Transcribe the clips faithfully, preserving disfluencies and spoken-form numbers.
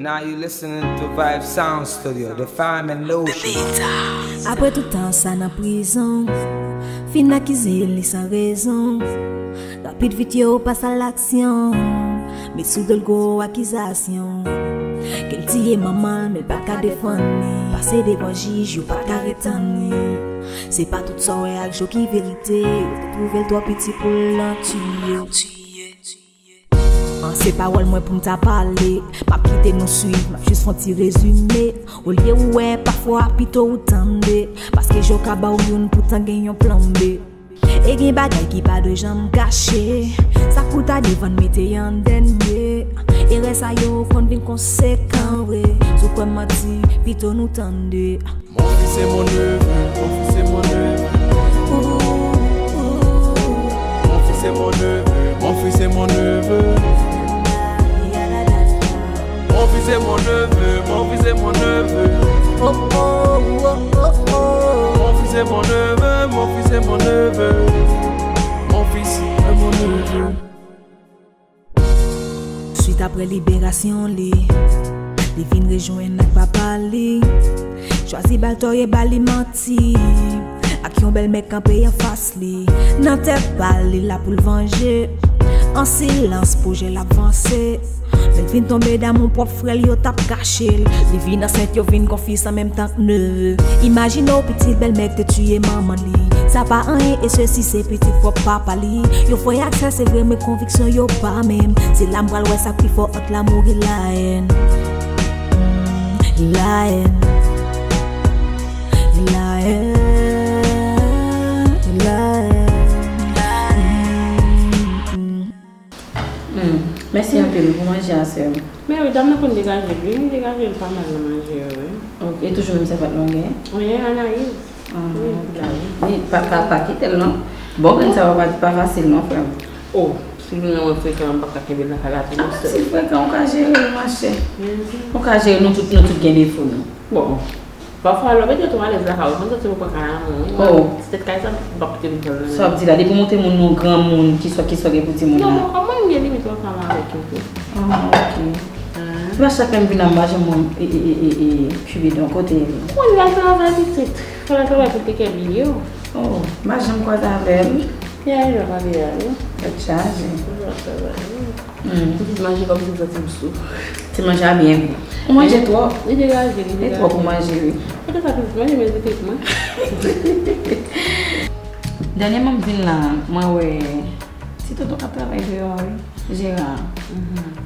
Now you listening to Vibe Sound Studio, the fam and the ocean. Apre tout tan sa nan prizon, fin akize li san rezon. Rapid vit yo pas a laksyon, met sou do l gwo akizasyon. Ke l tiye manman l, men l pa ka defann li. Pase devan jij, yo pa ka retann li. Se pa tout sa w wè ak je w ki verite. Yo te twouve l twò piti pou l nan tiye. An se pawòl mwen pou m ta pale. M ap kite nou swiv, m ap jis fè yon ti rezime. Olye ou wè, pafwa pito ou tande. Paske je w ka ba w youn poutan gen yon plan B. E gen bagay ki pa dwe janm kache. Sa k pou ta devan n mete an dènye. Erè sa yo konn vin konsekan vre. Si w kwè m manti, pito nou tande. Mon fils est mon neveu, mon fils est mon neveu. Mon fils est mon neveu, mon fils est mon neveu. Mon fils est mon neveu, mon fils est mon neveu. Oh, oh, oh, oh, oh. Mon fils est mon neveu, mon fils est mon neveu. Mon fils est mon neveu. Swit apre liberasyon li, li vin rejwenn ak papa li. Chwazi ba l tò e ba li manti. Ak yon bèlmè kanpe anfas li. Nan tèt pa l, li la pou l vanje. An silans, pwojè l ap vanse. Men l vin tonbe damou pwòp frè l, yo t ap kache l. Li vin ansent, yo vin gon fi an menm tan k neve. Imajine w pitit bèlmè k te tiye manman li. Sa pa anyen, e sesi se pitit pwòp papa li. Yo fè ak sè, se vre, men konviksyon yo pa menm. Se la m pral wè sa k pi fò ant lamou e layèn. Mm, layèn. Layèn. Layèn. Mm, mm. Hmm, mèsi anpil pou manje a, sè m. Men wi, dam nan konn degaje l, wi, li degaje l pa mal nan manje yo, wi. Ok, e toujou menm sèvant lan w genyen? Wi, Anayiz. Ah, ok. Li pa, pa, pa kite l, non. Bon, grenn sa yo pa, pa fasil, non, frè m. Oh, si l vin nan mwen frekan, m p ap ka kenbe l nan kay la tou, non, sè m. Ah, si l frekan, ou ka jere l, machè. Ou ka jere l, nou tout, nou tout gen defo nou. Bon. Pafwa, lè w mete tèt ou alèz lakay ou, ou konn santi w pran kay a moun, wi. Oh. Ti tèt kay sa, m p ap kite l vin pran l. Sa w ap di la, depi w montre moun yon granmoun, kiswa, kiswa gen pou timoun nan? Non, bon, kòman m gen limit ansanm avèk yo tou? Ah, ok. Se pa chak lè m vin la, m pa janm wè, e, e, e, e, e, Cupidon, kote l ye? Bon, li al travay pitit. Fò l al travay pou l te kè bil yo. Oh, m pa janm kwaze avè l. Li ale la, pa vle ale. Tèt chaje. Li al travay, wi. Hmm. Pitit manje kòmsi m santi m sou. Ti manje a byen gou. Ou manje twòp. Li degaje, li degaje. Li twòp ou manje, wi. Poutèt sa pitit manje, men li te mwen. Dènyèman m vin la, mwen wè ti tonton k ap travay deyò a, wi. Jera.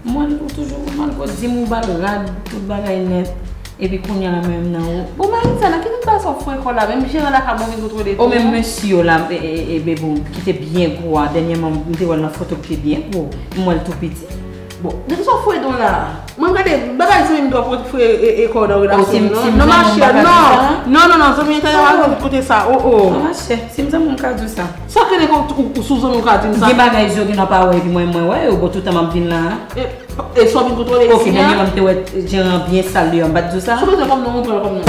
M wè l, ou toujou, malgre w di m ou ba l rad, tout bagay nèt. Epi kounye a la menm nan ou. Bon, Maritza, nan ki tout bagay sa w foure kò w la? Menm jeran lakay mwen vin kontwole tou. O, menm mesye yo la, e, e, e, Bebou, ki te byen gwo a, dènyèman, m te wè l nan foto ki te byen gwo. M wè l tou piti. Bon, depi sa w foure don la. Mwen, gade, bagay zanmi m twò foure, e, e, kò w nan relasyon, non. Non, machè, non. Non, non, non, zanmi entènal, pa kote sa. O, o. Non, machè, si m zanmi w, m ka di w sa. Sa k rele ou, ou sou zanmi w ka di m sa? Gen bagay zye w gen nan pa wè, epi mwen, mwen wè yo, bon, tout tan m ap vin la. E, e sa w vin kontwole isi a? Ok, dènyèman m te wè jeran an byen sal deyò, m pa t di w sa? Si w bezwen kòm non, ou pran l kòm non.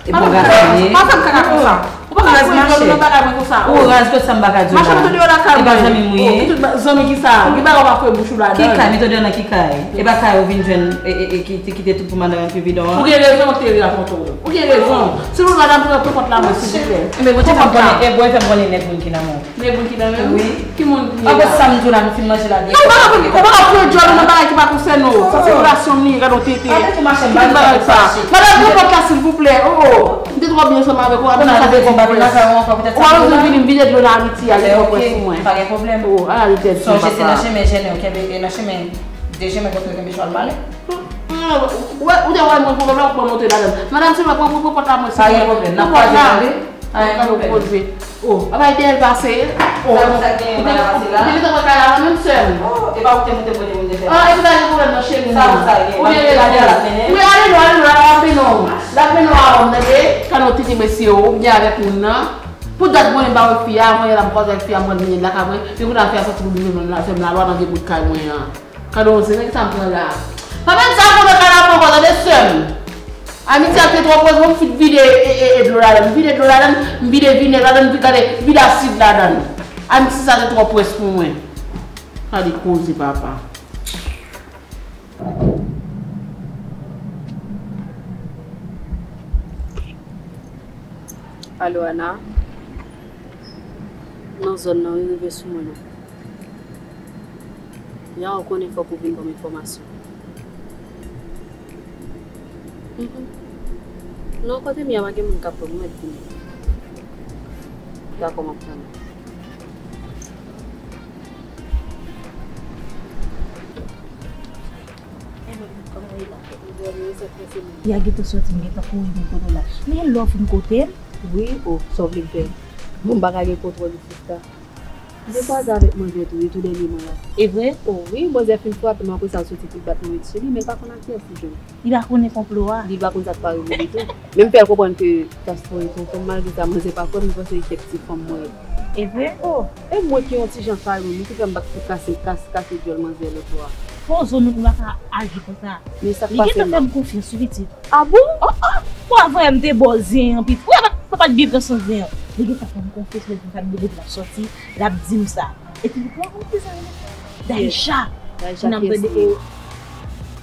E bon gason ye. Pa fè m kaka konsa. Ou pa ka foure djòl nan bagay mwen konsa. Ou raz, tout sa m pa ka di w la. Machè, mete w deyò lakay mwen. E pa zanmi m ou ye? Tout zanmi ki sa? Gen bagay ou pa foure bouch ou ladan. Ki kay? Mete w deyò nan ki kay? E pa kay ou vin jwenn, e, e, e, ki, ki te tout pou madanm Cupidon an? Ou gen rezon, ou te ri a foto. Ou gen rezon. Si nou madanm pran pou kont la, mwen, silvouplè. Enben, bon, te fè m konnen, e, bon, fè m konnen nèg moun ki nan men w. Nèg moun ki nan men w? Wi. Ki moun ki nan men w? Ankò sa m di w la, nou fin manje la byen. Ou pa ka, ou pa ka foure djòl nan bagay ki pa konsène w. Sa se relasyon m li, gade yon tete. Kite bagay sa. Madanm, pran pòt la, silvouplè. O, o. M te twò byen ansanm avèk ou, abitye sa te konpwès. Ou pa bezwen vini m vide dlo nan Ayiti a, li konpwès pou mwen. Pa gen pwoblèm. O, ala li tèt. Sonje, se nan chemen jennen, ou kenbe, e nan chemen de chemen kote ou kenbe chwal male. Ou wè, ou te wè mwen pwoblèm la, ou pran monte ladan. Madanm, silvouplè, pran, pran, pran pòt la, mwen, silvouplè. Pa gen pwoblèm, n ap kwaze, tande? Pa gen pwoblèm. O, a bay dèyè l pase. O, sa, sa gen, ou te, ou te mete mwen kay la, non, menm sè m. O, e pa ou te monte, monte, monte, fè. A, e pa gen pwoblèm, non, cheri. Sa, sa gen. Ou gen rezon. Wi, ale non, ale non, l ap mennen w. L ap mennen w a wòm, tande? Kado tete mesye yo, ou byen avèk moun nan. Pou dat mwen, m pa wè fi a, avan yè la, m kwaze avèk fi a, m pral vini lakay mwen. Epi kounye a, fi a soti pou vin jwenn mwen la, fè m lalwa nan vye bout kay mwen an. Kado, se nèg sa m pran la. Pa mèt sa konn nan kay la pran ankò, tande sè m. Amitié a te twò pwòch, bon, m fin vide, e, e, e, dlo ladan. M vide dlo ladan, m vide vinèg ladan, m vide, gade, m vide asid ladan. Amitié sa te twò pwòch pou mwen. Gade koze, papa. Alo, Ana? Nan zòn nan, wi, rive sou mwen, non. Ya, ou konnen fòk ou vin ban m enfòmasyon. Mhm. Non, kote m ye a, pa gen moun k ap wè m, mwen vini. Dakò, m ap tann ou. Ya gentan sòti, m gentan kouri vin kote w la. Men lè w fin kote m. Wi, o, sa w vle m fè? Bon, m pa ka gen kontwòl ou, sista. M te kwaze avèk manzè tou, wi, tou dènyèman la. E vre? O, wi, manzè fin frape m, apre sa l soti pou l bat mwen sou li, men l pa konn ak kiyès li jwenn. Li pa konnen konplo a. Li pa konn sa k pare pou li tou. Men m fè l konprann ke Castro e tonton m, malgre sa, manzè pa kwè m, li panse se kèk ti fanm mwen ye. E vre? O, e mwen ki yon ti jan fayon, li ki fè m bat pou kase, kase, kase dyòl manzè lòt bò a. Fò w zonn ou pa ka aji konsa. Men sa k pase m nan? Li gentan fè m konfyans, wi, pitit. A bon? O, o! Bon, avan yè m te ba w zen an, pitit. Wi, papa t byen pran san zen an. Li gentan fè m konfyans, lè l fin fè m depi l ap sòti, l ap di m sa. Epi li pran konn kisa li. Daisha. Daisha, kiyès li ye?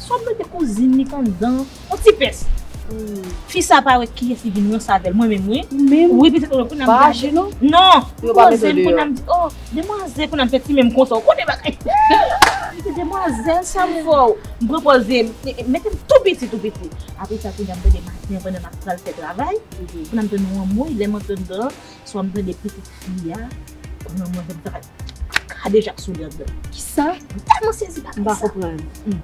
Swa m tande kouzin li t anndan, yon ti pès. Hmm. Fi sa pa wè kiyès li vin ranse avè l, mwen menm, wi. Ou menm? Wi, pitit, kounye a m pa aji, non? Non. M poze m, kounye a m di, o, demwazèl, kounye a m fè ti men m konsa, ou konnen bagay. M di, demwazèl, sa m fè w? M pran pòz, e, e, mete m tou piti, tou piti. Apre sa, kounye a m tande maten an, pandan m ap pral fè travay, kounye a m tande yon anmwey, lè m antre anndan an, swa m tande pitit fi a, kounye a mwen menm sa kadejak sou li anndan. Kisa? M tèlman sezi pa sa. M pa konprann. Hmm.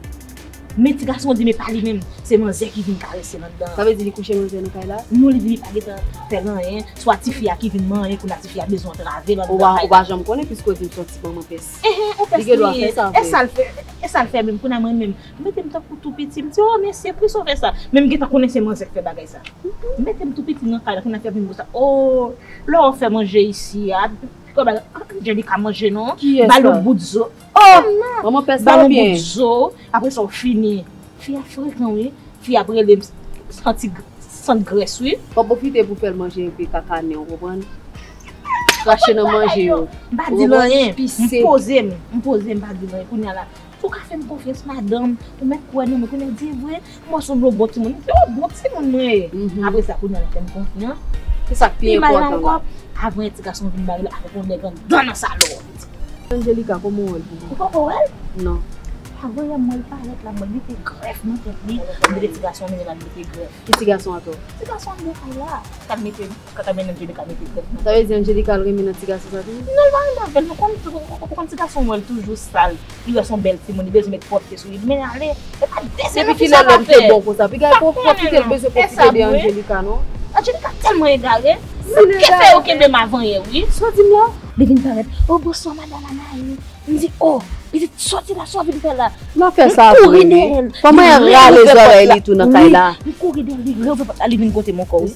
Men ti gason an di, men pa li menm, se manzè ki vin karese l anndan. Sa vle di li kouche manzè nan kay la? Non, li di li pa gentan fè l anyen, swa tifi a ki vin manyen, kounye a tifi a bezwen antrave l anndan kay la. Ou pa, ou pa janm konnen, piske w di m se yon ti manman pès. Enhen, yon pès li ye. Li gen dwa fè sa vre. E sa l fè, e sa l fè menm, kounye a mwen menm, mete m tankou tou piti, m di, o, mesye, pou sa w fè sa. Men m gentan konnen se manzè k fè bagay sa. Mete m tou piti nan kay la, kounye a fè vin gwo sa. O, lè w fè manje isi a, kòman Angelica manje non? Kiyès la? Ba l yon bout zo. O! Manman pès la oubyen? Ba l yon bout zo, apre sa w fini. Fi a frekan, wi. Fi a ap rele m santi gr-, sant grès, wi. Fò w pwofite pou w fè l manje enpe kaka nen, ou konprann? Krache nan manje yo. M pa di l anyen. M poze m. M poze m, m pa di l anyen. Kounye a la, ou ka fè m konfyans, madanm. Ou mèt kwè nan mwen. Kounye a di vre, m wè w sanble yon bon timoun. M di, o, bon timoun mwen ye. Mhm. Apre sa, kounye a l fè m konfyans. Se sa k pi enpòtan la. Pi mal la ankò, avan yè ti gason vin bare l avèk yon nèg anndan nan salon. Angelica, kòman w wè l pou mwen? Ou poko wè l? Non. Avan yè m wè l parèt la, m wè l mete grèf nan tèt li. M tande ti gason mennen l al mete grèf. Ki ti gason atò? Ti gason anndan kay la. K al mete Kaka men Angelica mete tèt nan. Sa vle di Angelica al renmen nan ti gason sa tou? Non, l pa renmen avè l, nou konn, ou konn ti gason wè l toujou sal. Li wè se yon bèl timoun, li bezwen met pwòpte sou li. Men ale, e pa de semèn pou sa pa fè. Depi kilè lòm te bon konsa? Piga pwofite, l bezwen pwofite de Angelica, non? Angelica tèlman egare. Sa k fè yo kenbe m avan yè, wi. Sa w di m la? Li vin parèt. O, bonswa, madanm Anaï. M di, o, pitit, sòti la, sa w vin fè la? Nan fè sa vre, wi. Kòman e rale zòrèy li tou nan kay la? M kouri dèyè l, wi. M kouri dèyè l, li revè pòt la, li vin kote m ankò, wi.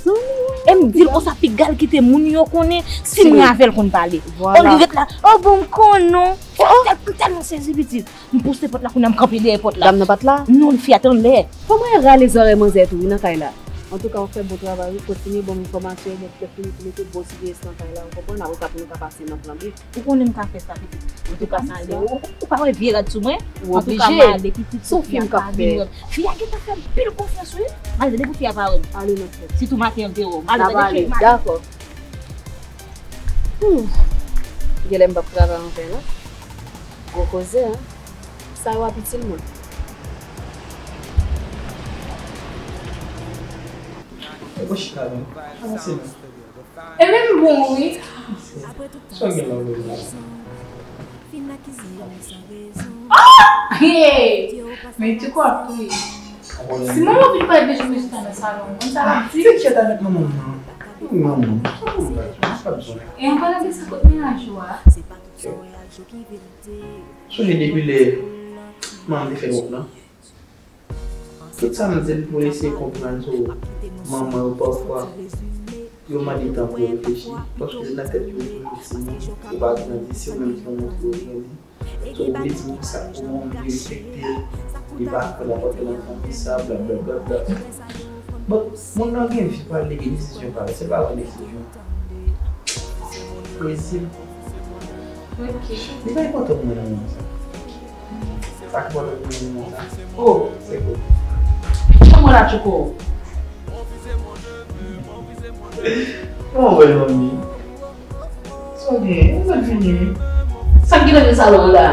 E m di l konsa, piga l kite moun yo konnen si mwen avè l konn pale. O, li ret la, o, bon, m konnen w. M tèl-, m tèlman sezi, pitit. M pouse pòt la, kounye a m kanpe dèyè pòt la. Dam nan pa t la? Non, fi a t anlè. Kòman e rale zòrèy manzè tou, wi, nan kay la? Antouka, w fè bon travay, wi. Kontinye ban m enfòmasyon yo, lè fini pou mete bon ti pyès nan kay la, ou konprann? Apre sa, pou nou ka pase nan plan B. Ou konnen m ka fè sa, pitit. Antouka, m ale. Ou, ou pa wè vye rad sou mwen? Antouka, m ale, pitit, fi a pa vin wè m. Fi a gentan fè m pil konfyans, wi. M ale depi fi a pa wè m. Ale, non, frè. Sitou maten an, l te wè w. M ale depi maten. Dakò. Hmm. Genlè m p ap travay anpil, non. Gwo koze, en. Sa yo ap itil mwen. E bon, chita, non. Avanse, non. E menm bon, wi. Sa w gen la, wi, la? Ah! Hey! Men ti kòk, wi. Si manman vin pale de jou mezita nan salon, konn sa l ap di? Ti kèt avèk manman m nan. Wi, manman m. Sa pou w fè? Sa bezwen. E an palan de sa, kot mennaj ou a? Sonje depi lè manman m te fè wòf lan? Tout sa m di l pou l eseye konprann sou manman yo pafwa, yo mande tan pou yo reflechi, paske nan tèt yo toujou timoun, yo pa grandi, se ou menm ki konn montre yo grandi. So, ou vle di moun sa, ou menm ou vle respekte l, li pa fè l apòte nan fanmi sa, blablabla. Bon, moun nan gen vi pa l, li gen desizyon pa l, se pa yon desizyon. Brezil. Ok. Li pa enpòtan pou mwen nan moman sa. Sa k enpòtan pou mwen nan moman sa. Oh, se bon. Kòman la, Tchouko? Kòman w wè l, manmi? Sa w genyen? Ou mèt vini, wi. Sa k gentan nan salon an la?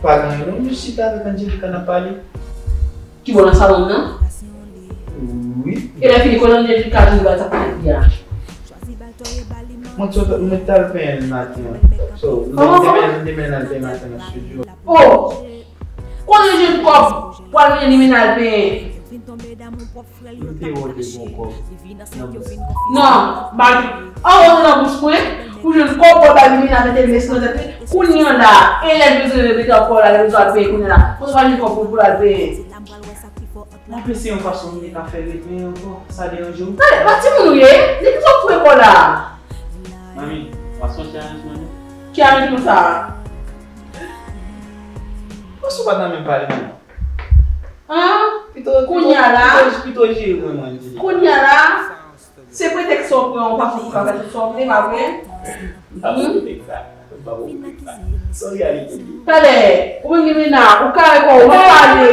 Pa gen anyen, non, m jis chita avèk Angelica, n ap pale. Ki bò, nan salon nan? Wi. E lè fini, kote Angelica vin ba sa fè li a? Mwen t-, mwen t al penyen l maten an. So, m te, m te mennen, m te mennen l al penyen maten nan studio. Oh! Kote jwenn kòb pou al mennen li mennen al penyen? M te wè w te gen kòb nan bous. Non, ba li. Anwo nan bous mwen, pou jwenn kòb pou al ba li mennen al mete l mesi nan tèt li. Kounye a la, e lè l bezwen repete ankò la, lè l bezwen al penyen kounye a la. Kote w pa jwenn kòb pou, pou l al penyen? M ap eseye yon fason m te ka fè repenyen ankò. Sa deranje w? Talè, pa timoun ou ye? Li ki sot fou ekòl la. Manmi, w ap sonje aranjman nou? Ki aranjman sa a? Pòs ou pa t nan menm pale, manman. An? Pito, pito, kounye a la, pito, pito jere mwen, mwen, Angelica. Kounye a la, se pretèks sa w pran, ou pa fè pou ka fè tout sa w vle, pa vre? M pa pou pretèks sa. M pa pou pretèks sa. Se yon reyalite li ye. Talè, ou menm Limena, ou kare kò w, m ap pale.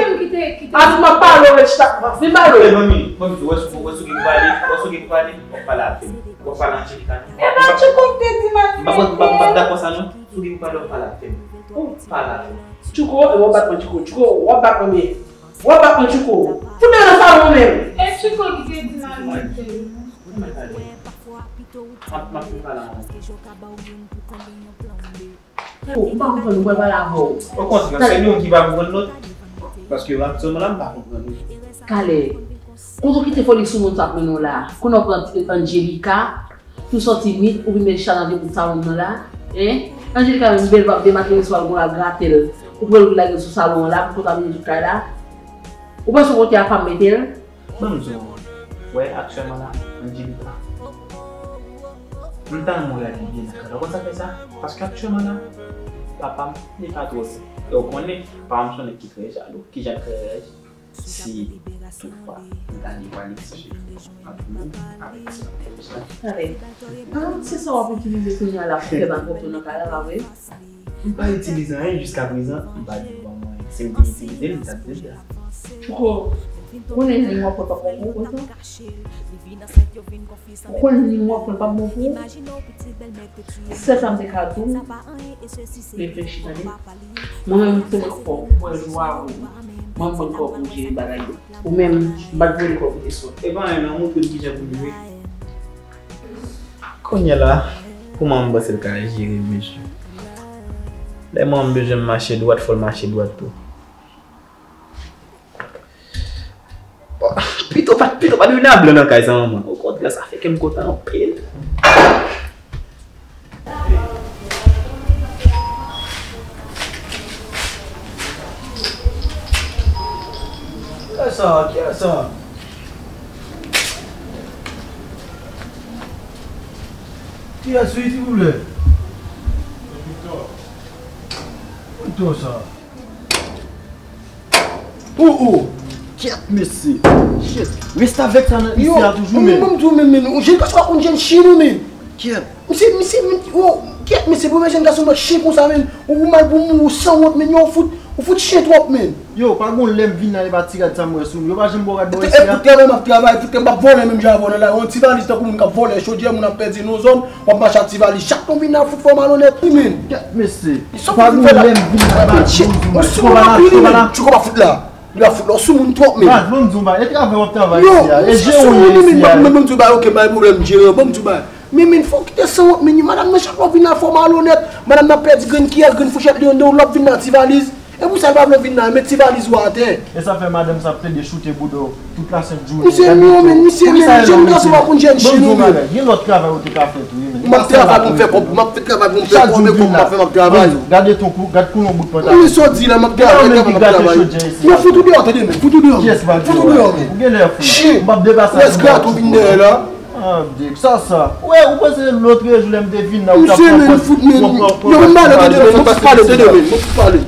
Avan m ap pale, ou ret chita. Vin pale. Ey, manmi, manmi, wè sou, wè sou ki pou pale, wè sou ki pou pale, w ap pale avè m. W ap pale Angelica, non. E pa Tchouko ki te di m al. M pa, m pa, m pa dakò sa, non. Sou ki pou pale, w ap pale avè m. Ou pale avè m. Tchouko, e w ap bat mwen, Tchouko. Tchouko, w ap bat mwen byen. W ap bat mwen, Tchouko. Fout mwen nan salon menm. E Tchouko ki te di m al mete l. M ap, m ap fin pale avè w. Oh, m pa konprann, ou pral pale avè w. Okontrè, se nou ki pa konprann lòt. Paske aktyèlman la, m pa konprann nou. Talè, kote w kite foli sou moun sa ap mennen w la? Kounye a w pran Angelica, pou sòti nwit, ou vin met chita nan vye bout salon nan la, en? Angelica menm bèl, w ap demakile sou al gon al grate l. Ou pran l, ou lage l sou salon an la, pou kontamine tout kay la. Ou panse w kote a pa mete l? Ban m di w, wè, aktyèlman la, Angelica, m ta renmen w gade l byen nan kay la. Ou konn sa k fè sa? Paske aktyèlman la, papa m, li pa twò byen. E w konnen, papa m se yon nèg ki trè jalou. Kijan l ka reyaji? Si toutfwa m ta gen pale ti jefò ant nou avèk ti Antoine sa. Talè. Ah, se sa w ap itilize kounye a la pou fè mal kont ou nan kay la, pa vre? M pa itilize anyen jiskaprezan, m pa di w ban mwen anyen. Si m te itilize l, m t ap di l la. Tchouko, konnen li w ap pran pa bon pou ou, konsa? Ou konn li w ap pran pa bon pou ou? Sèl sa m te ka di w, reflechi, tande. Mwen menm, se mwen k fè w kwè jou a vou. Mwen, mwen k fè w pou w jere bagay yo. Ou menm, m pa t voye l kwè w pou te sòt. E pa anyen non, montre l kijan pou l jwe. Kounye a la, kòman m panse l ka jere mesye? Lè mwen m bezwen m mache dwat, fò l mache dwat tou. Pito pa, pito pa t vin a blan nan kay sa, manman. Okontrè, sa fè kè m kontan anpil. Kiyès sa? Kiyès sa? Kiyès wi, silvouplè? Victor. Victor sa. Oh, oh! Kèt, mesye! Shit! Restavèk sa nan isi a toujou, men! Ban m di w, men, men, ou jèn gason pa konn jèn chen, non, men! Kèt! Misye, misye, men, oh, kèt, mesye, premye jèn gason nan chen konsa, men! Ou, ou mal pou mouri, ou sanwont, men, yo, ou fout, ou fout chen twòp, men! Yo, pa gon lè m vin la, e pa ti rad sa m wè sou m. Yo pa janm ba w rad bò isi a? Epi, epi, travay m ap travay, epi, m ap vòlè menm jan avè w nan lari. Yon ti valiz tankou moun k ap vòlè chòdyè, moun ap pèdi nan zòn. W ap mache ak ti valiz. Chak lè w vin la, fout fè w malonèt, wi, men. Kèt, mesye. Pa gen lè m vin la, pa di w, men. Ou sou moun anpil, men. Tchouko pa fout la. Li pa fout la. Ou sou moun twòp, men. Baz, ban m di w, baz, e travay w ap travay isi a. E je w ye isi a. Ban m di w, baz, ok, pa gen pwoblèm, jere, ban m di w, baz. Men, men, fò w kite sanwont, men, madanm nan, chak lè w vin la, fè w malonèt. Madanm nan pèdi grenn kiyè, grenn fouchèt li anndan w, lè w ap vin la, ti valiz. E pou sa l pa vle w vin la, met ti valiz ou atè. E sa fè madanm sa ap plede choute bouda w tout lasent jounen. Misye, non, men, misye, men, jèn gason pa konn jèn chen, non, men. Gen lòt travay ou te ka fè tou, wi, men. M ap travay pou m fè kòb, m ap travay pou m fè kòb, men kòb m ap fè, m ap travay. Gade ton kou, gade kou yon bout pantalon. Men sa w di la, m ap travay, travay, m ap travay. Yo, fout ou deyò, tande, men, fout ou deyò, men. Fout ou deyò, men. Ou gen lè fou. Chen. M ap depase. Ou wè grat ou vin dèyè la. Ah, Dick, sa, sa. Wè, ou panse lòt jou lè m te vin la, ou t ap pran kòd, pran, pran, pran, pran, pran, pale, tande, men, mwen fout pale, tande, men, mwen fout pale.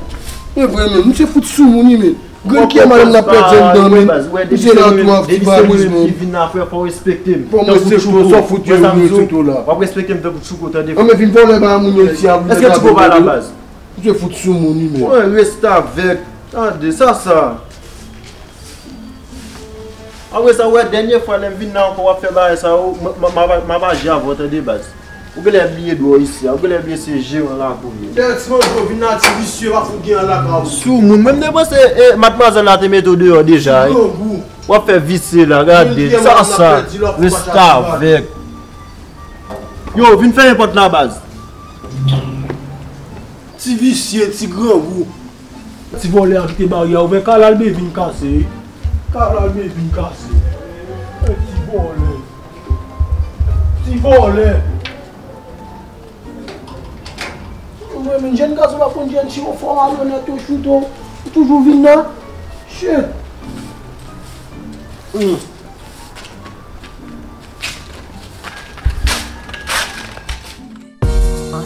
Men vre, men, misye fout sou moun, wi, men. Grenn kiyè madanm nan pèdi anndan, men. Misye la tou ap ti valiz, men. Depi se mwen ki vin la, frè, fò w respekte m. Fò m respekte w, sa w fout yo, mwen respekte w la. W ap respekte m tankou Tchouko, tande. An, men vin vòlè ba moun yo isi a, vin. Èske Tchouko pa la baz? Misye fout sou moun, wi, men. Wè, restavèk. Tande, sa, sa. Apre sa, ou wè, dènye fwa lè m vin la ankò, w ap fè bagay sa yo, m, m, m, m ap aji avè w, tande, baz. Ou genlè bliye dwòl isi a, ou genlè bliye se jeran lakou w ye. Dèyè ti mango, vin la, ti visye, pa fout gen an lakay ou. Sou moun, mwen m te panse, e, madmwazèl la te mete w deyò deja, wi. Grangou. W ap fè visye la, gade, sa, sa, restavèk. Yo, vin fèmen pòt la, baz. Ti visye, ti grangou. Ti vòlè a kite baryè a ouvè, Kalalbe vin kase, wi. Kalalbe vin kase. E ti vòlè. Ti vòlè. Mwen menm, jèn gason pa konn jèn, si ou fò malonèt, yo choute w, ou toujou vin nan. Shit. Hmm.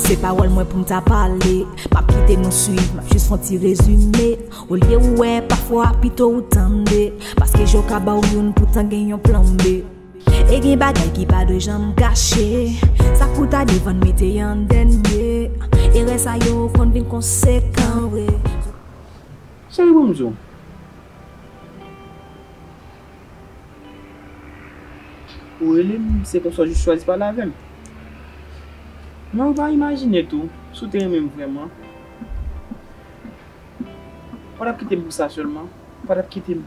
Se pawòl mwen pou m ta pale. M ap kite nou swiv, m ap jis fè yon ti rezime. Olye ou wè, pafwa pito ou tande. Paske je w ka ba w youn, poutan gen yon plan B. E gen bagay ki pa dwe janm kache. Sa k pou ta devan n mete an dènye. Erè sa yo konn vin konsekan vre. Cheri, ban m di w. Ou rele m, se konsa w jis chwazi pale avè m. Men ou pa imajine tou, si w te renmen m vrèman, ou pa t ap kite m pou sa sèlman. Ou pa t ap kite m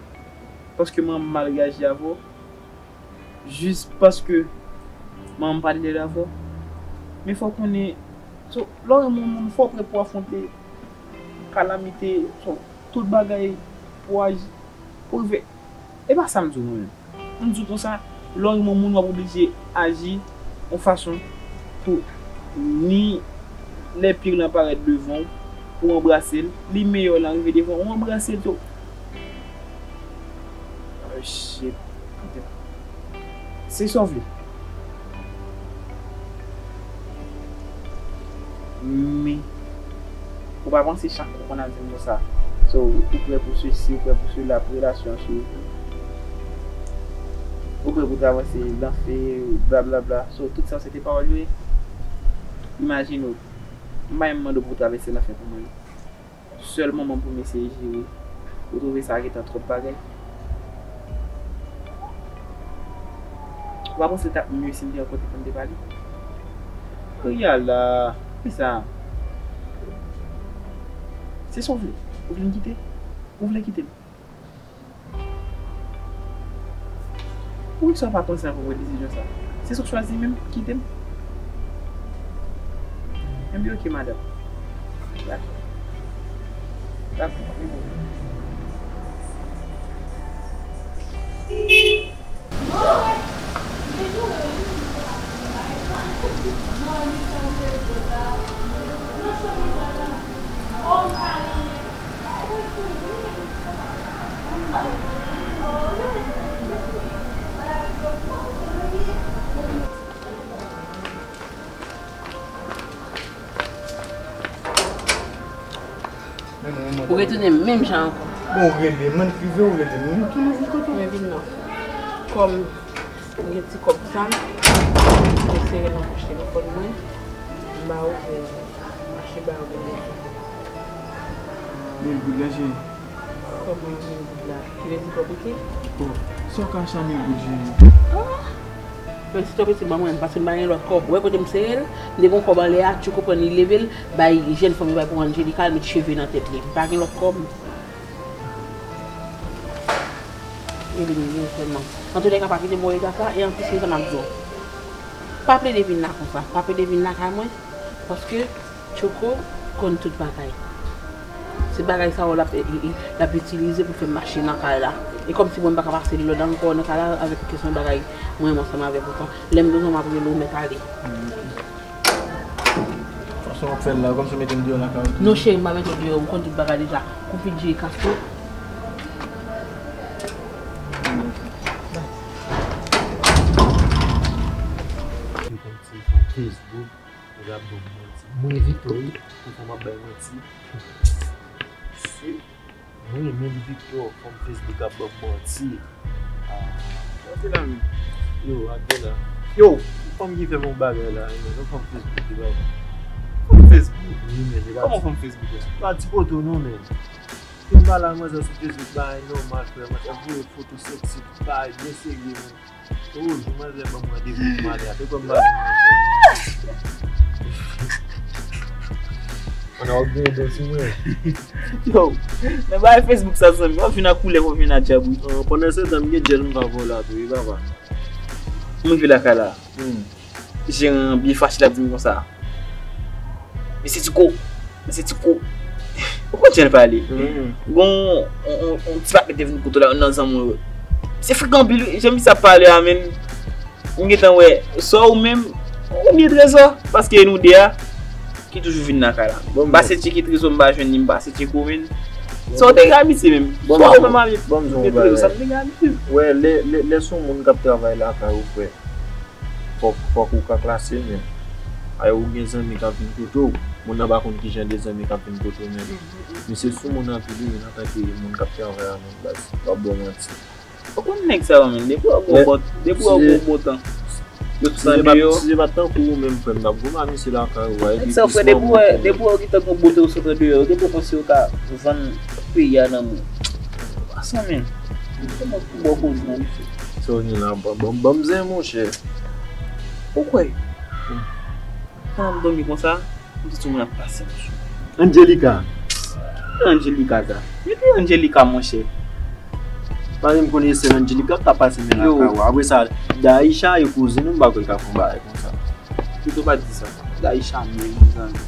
paske manman m mal reyaji avè w. Jis paske manman m pa t lèd avè w. Men fò w konnen, so, lè w renmen yon moun, fò w prè pou w afwonte kalamite, so, tout bagay pou w aji, pou w rive. E pa sa m di w mwen menm. M di w konsa, lè w renmen yon moun, w ap oblije aji yon fason pou ni lè pir lan parèt devan w, pou w anbrase l, li meyè w lan rive devan w, w anbrase l tou. Oh shit. Se sa w vle. Men, ou pa panse chak kou konn ap di m konsa. So, ou prè pou sesi, ou prè pou sela, pou relasyon an swiv. Ou prè pou travanse lanfè, blablabla. So, tout sa se te pawòl yo ye. Imajine w, m pa menm mande w pou w travèse lanfè pou mwen. Sèl manman m pou m eseye jere. Ou twouve sa gentan twòp bagay? Ou pa panse l t ap mye si m te rankontre pou n te pale? Kounya la, kisa? Se sa w vle? Ou vle m kite? Ou vle kite m? Poukisa w pa panse ankò pran desizyon sa? Se sa w chwazi menm, kite m? Enben oke madanm. Dakò. Dakò, men bon. Ou retounen menm jan ankò. Bon, ou rele m, mwen rive, ou rele m, mwen tounen vin kote w. Mwen vin non. Kòm mwen gen ti kòb sa, mwen sere nan pòch telefòn mwen, m ba ou pou mache ba ou. Mil goud la, cheri. Kòb mwen mil goud la. Ki vle di kòb ou te? Bon, sa w ka achte a mil goud, cheri? Men si to piti ban mwen, paske m pa gen lòt kòb. Ou wè kote m sere l? M te gen yon kòb anlè a, Tchouko pran l, li leve l, bay jèn fanm yo bay pou Angelica, l met cheve nan tèt li. M pa gen lòt kòb. Rele m byen sèlman. Antoulèka, pa kite m wè w ega sa, e anplis, men sa m ap di w. Pa plede vin la konsa. Pa plede vin lakay mwen, paske Tchouko konn tout bagay. Se bagay sa yo l ap, l ap itilize pou fè m mache nan kay la. E kòmsi mwen m pa ka pase lòd ankò nan kay la avèk kesyon bagay mwen menm ansanm avèk ou tan. Lè m bezwen w m ap rele w mèt ale. Fason w ap fè l la, kòmsi w mete m deyò lakay ou. Non cheri, m pa mete w deyò, m konn tout bagay deja. Konfidye kase. Yo konn ti fanm Facebook. Nèg la ap ban m manti. Mwen envite w wi, pou fanm ap bay manti. Si mwen menm Victor, fanm Facebook ap ban m manti. Ah. Sa se la menm? Yo, Abdella. Yo, yon fanm ki fè m yon bagay la, yon fanm Facebook ki bay. Fanm Facebook? Wi, men nèg la. Kòman fanm Facebook la? Pa ti poto non, men. M pale a manzè sou Facebook, bagay nòmal, frè. Manzè voye foto sèksi, bagay byen serye, menm. Toujou, manzè ban m randevou pou m ale a. Te kwè m pa vin manzè. Ann, w ap gen dèsi mwen. Yo, men bagay Facebook sa, zanmi, w ap vin ak koulè, w ap vin ak djab, wi. An, pandan se tan, m gen djèl m va vòlè a tou, wi, papa. M rive lakay la. Hmm. Jeran an byen fache, l ap di m konsa. Mesye Tiko, mesye Tiko. Ou konn jan l pale. Hmm. Gon on, on, on ti patnè te vin kote w la, nan zanmi w yo. Se frekan anpil, wi. Jan misye ap pale a, menm. M gentan wè, swa ou menm, ou byen Trezò, paske nou de a, ki toujou vin nan kay la. Bon, m pase tcheke Trezò, m pa jwenn li, m pase tcheke ou menm. Sa w te gen abitye menm. Bon, swa ou menm abitye. Bon, m di w yon bagay. Trezò, sa m te gen abitye. Wè, lè, lè, lè se yon moun k ap travay lakay ou, frè, fòk, fòk ou ka klase menm. Ay, ou gen zanmi k ap vin kote w. Moun nan pa konn ki jan de zanmi k ap vin kote w menm. Men se sou moun anpil, wi, men antanke moun k ap travay a menm baz. W ap ba w manti. Ou konn nèg sa yo menm, depi w gwo bòt, depi w gwo bòt an. Yo tout an deyò. Si se pa tankou ou menm, frè m, t ap gwo mamise lakay ou a, epi plis manman. Depi w wè, depi w wè ou gentan gwo bòt ou sot an deyò, yo gentan panse yo ka vann peyi a nan men w. Pasan menm. Kòman pou bò koze nan misye? Sa w gen la, ban, ban, ban m zen, monchè. Ou kwè? Pandan m dòmi konsa, m santi yon moun ap pase m sou. Angelica. Ki Angelica sa? Men ki Angelica, monchè? Pa menm konnen se Angelica k ap pase men lakay ou. Apre sa, Daisha e kouzin ou, m pa kwè l ka fè yon bagay konsa. Pito pa di sa. Daisha menm, zanmi.